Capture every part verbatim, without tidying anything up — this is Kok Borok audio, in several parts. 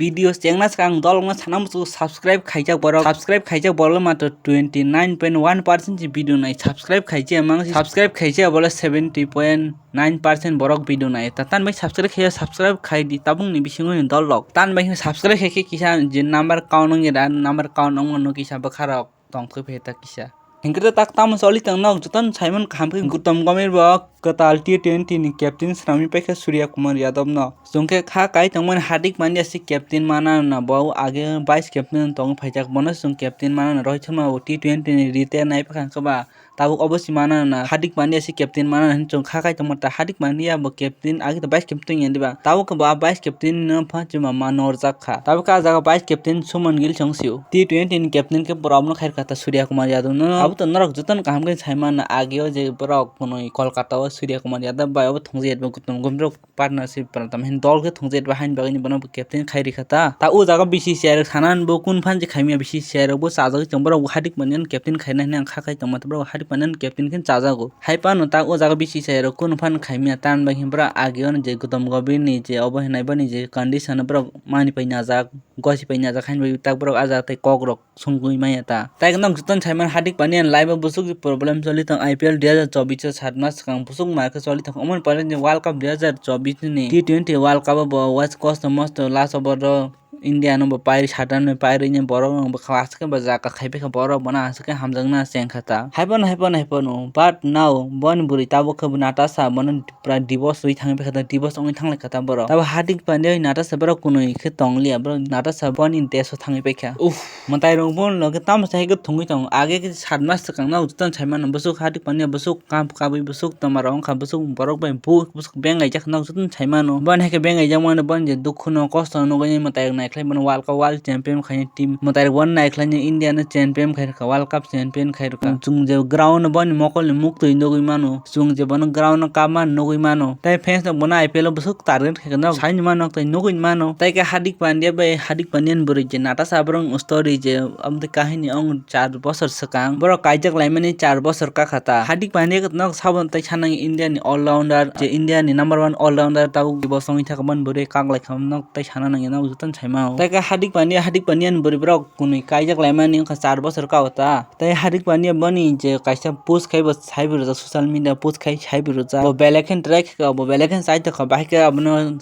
Video chengna swkang dolokno sana muchungo subscribe khaijak borok. Subscribe khaijak borok matro twenty nine point one percent si video nai. Subscribe khaijak mang si subscribe khaijak borok seventy point nine percent borok video nai. Ta tan bai subscribe khaijak subscribe khai di tabuk ni bisingo ni dolok. Tan bai subscribe khai khe kisa je number count wng ya da number count wng no kisa bwkha rok tong thwi phe ta kisa. Hinkhe tak tamo choli tong nok jotono saimon kaham khe Gautam Gambhir bo kwtal T twenty ni captain swnamwi paikha Surya Kumar Yadav no. Chwng khe kha kai tongmani Hardik Pandya se captain mana na bo age vice captain tongwi phaijak bono chwng captain mana na Rohit Sharma bo T twenty ni retire nai paikha khe ba tabuk obo se mana na Hardik Pandya se captain mana na chwng kha kai tongma ta Hardik Pandya bo captain age to vice captain ya diba tabuk bo vice captain no pha chuma ma norjak kha tabuk a jaga vice captain Shubman Gill chwng sio T twenty ni captain khe borok no khair kha ta Surya Kumar Yadav no abo to norok jotono kaham khe sai mana age o je borok kunui Kolkata o Surya Kumar Yadav bai obo thongje yatma Gautam Gambhir rok partnership pran tamo hin dol khe thongjet ba hain bagwi bono captain khai rikha ta. Ta o jaga B C C I rok sana bo kun phan je khaimya B C C I rok bo chajagwi tong borok Hardik Pandya captain khaina hinwi ang kha khai tongma borok Hardik Pandya captain khe chajago. Hai phano ta o jaga B C C I rok kun phan khaimya tan bai hin borok age ono je Gautam Gambhir ni je obo hinai boni je condition borok mani pai najak gosi pai najak hain bai tak borok a jaga tei kok rok songwi maya ta. Tai nok jotono saiman Hardik Pandya ni life o busuk problem choli tong I P L dui hazar chobbish o sat mas swkang busuk ma khe choli tong. Omo ni pore ni World Cup dui hazar chobbish ni T twenty World Cup o bo was kosto mosto last over o India no bo pairi sat run bai pairi ni borok no bo kha aswk khe bo jaka khai phi kha borok bono aswk khe hamjakna cheng kha ta. Hai phano hai phano hai phano but now boni bwrwi tabuk khe bo Natasha bono pura divorce rwi thangwi paikha ta, divorce wngwi thanglai kha ta borok. Tabo Hardik Pandya bai Natasha borok kunui khe tong liya, borok Natasha boni desh o thangwi paikha. Uff, mwtai rok bo loge tamo sai khe thungwi tongo. Age khe sat mas swkang no jotono sai mano, bwswk Hardik Pandya bwswk kam kabwi bwswk tongma rok wngkha, bwswk borok bai bu bwswk beng kaijak no jotono sai mano. Boni hai khe beng kaijak mano, boni je dukhu no kosto no nugwi mwtai rok naikhlai mano, World Cup world champion khaina team mwtai rok bono naikhlai India no champion khai rwkha, World Cup champion khai rwkha. Chwng je ground o boni mokol ni muktwi nugwi mano. Chwng je bono ground o kapma nugwi mano. Tei fans rok bono I P L o bwswk target khaikhe nok saini mano tei nugwi mano. Tei khe Hardik Pandya bai Hardik Pandya ni bwrwi je Natasha borok story je amtwi kahini ong char bosor swkang. Borok kaijak laimani char bosor kakha ta. Hardik Pandya khe nok sabo tei sanang India ni all rounder je India ni number one all rounder tabuk divorce wngwi thangkha boni bwrwi kaklai kha nok tei sana nangya nok jotono saimao. Tei khe Hardik Pandya Hardik Pandya ni bwrwi borok kunui kaijak laimani wngkha char bosor kao ta. Tei Hardik Pandya boni je kaisa post khai bo sai bo rijak social media post khai sai bo rijak. Bo belai khe try khe bo belai khe chai tokha bahai khe abono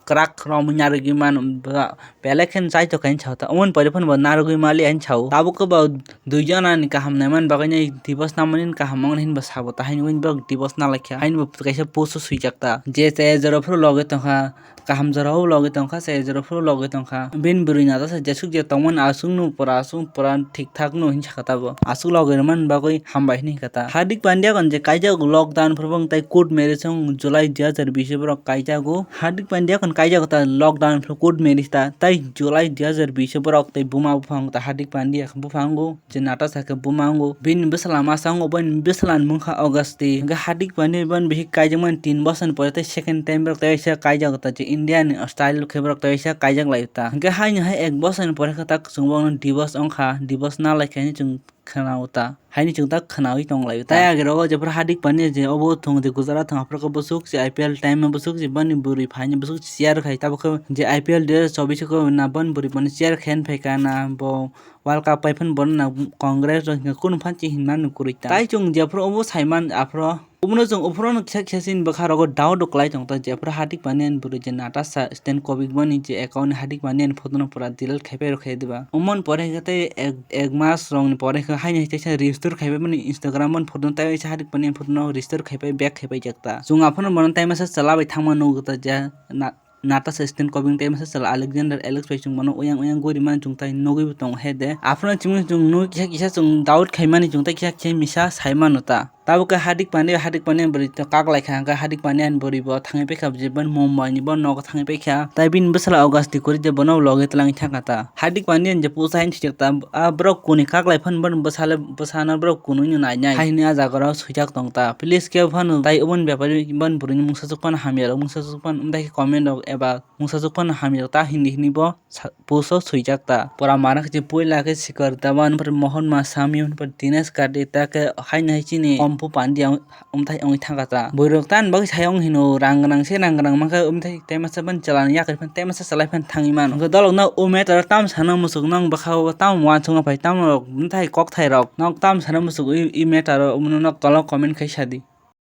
kwrak romwi narwgwi mano belai khe chai tokha hinwi sao ta. Omoni pore phano bo narwgwi mali hinwi sao. Tabuk khe bo dui jona ni kaham naimani bagwi no divorce namani kaham wngmani hinwi bo sabo ta haino wngwi borok divorce nalaikha haino bo kaisa post o swijak ta je chaya jora phuru logwi tongkha. Kaham jora o logwi tongkha, se jora phuru logwi tongkha. Bini bwrwi Natasha jesuk je tongmani aswk no pura aswk pura thik thak no hinwi sakha ta bo. Aswk logwi rwmani bagwi hambai hinwi hinkha ta. Hardik Pandya kon je kaijak lockdown phuru bo tei court marriage wng July dui hazar bish o borok kaijago. Hardik Pandya kon kaijago ta lockdown phuru court marriage ta tei July dui hazar bish o borok tei buma buphang ta Hardik Pandya buphang o. Je Natasha khe buma wngo, bini bwsala masa wngo, bini bwsala ni mungkha August. Hwnkhe Hardik Pandya bini bihik kaijakmani tin bosor ni pore tei second time borok tei kaisa kaijak ta je India ni style khe borok tei kaisa kaijak lai ta. Hwnkhe haino hai ek bosor ni pore khe ta chwng bono divorce wngkha, divorce nalai khe hinwi chwng khwnao ta. Haino chwng ta khwnawi tong lai ta. Tei age rogo jephuru Hardik Pandya je obo thung je Gujarat thung aphuru khe bwswk je I P L time o bwswk je bini bwrwi phaini bwswk share khai tabuk khe je I P L dui hazar chobbish o khe na bini bwrwi bono share khaina phaikha na bo World Cup pai phano bono na Congress rok hinkhe kunu phan se hinmani kwrwi ta. Tai chwng jephuru obo saiman aphuru obono chwng uphuru no kisa kisa chini bwkha rogo doubt rok kwlai tong ta jephuru Hardik Pandya ni bwrwi je Natasha Stankovic boni je account ni Hardik Pandya ni photo no pura delete khai pai rw khe diba. Omo ni pore hinkhe tei ek, ek mas rok ni pore hinkhe haino hai teisa restore khai pai mani Instagram o ni photo no tei waisa Hardik Pandya ni photo no restore khai pai back khai pai jak ta. Chwng aphuru bono tai masa chwla bai thangma nugo ta je na Natasha Stankovic tei masa chwla Alexander Alex bai chwng bono uyang uyang gori mani chwng tai nugwi bo tongo he de. Aphuru chwng chwng nugwi kisa kisa chwng doubt khai mani chwng tai kisa kisa misa sai mano ta. Tabuk khe Hardik Pandya, Hardik Pandya ni bwrwi to kak lai kha, hwnkhe Hardik Pandya ni bwrwi bo thangwi paikha, je ban Mumbai ni bo nogo thangwi paikha. Tai bini bwsala August ni kwrwi de bono logi twlangwi thangkha ta. Hardik Pandya ni je pusa haino swijak ta, a borok kuni kak lai phano bwsala, bwsano borok kunui no nai nai. Haino a jaga o swijak tong ta. Please kebo phano tai oboni bepari boni bwrwi ni mungsa chuk phano hamya rok, mungsa chuk phano, wng tai khe comment rok eba mungsa chuk phano hamya rok ta hindi hindi bo sa-, post o swijak ta. Pura mana khe puila khe Shikhar Dhawan, Mohan Masami, Dinesh Kartik ta khe haino hai chini kom Bo pandi ang umthai wngwi thangkha ta. Bwrwirok tamo bagwi sai wng hino, rang gwnang se rang gwnang mankha, umthai tei masa ban chalani yakarwi phan tei masa chalai phan thangwi mano. Hwnkhe dolok no o matter o tamo sana muchuk, nong bwkha o tamo uansukma phai, tamo rok umthai kokthai rok nok tamo sana muchuk i, i matter o, umno nok tolo comment khai sadi.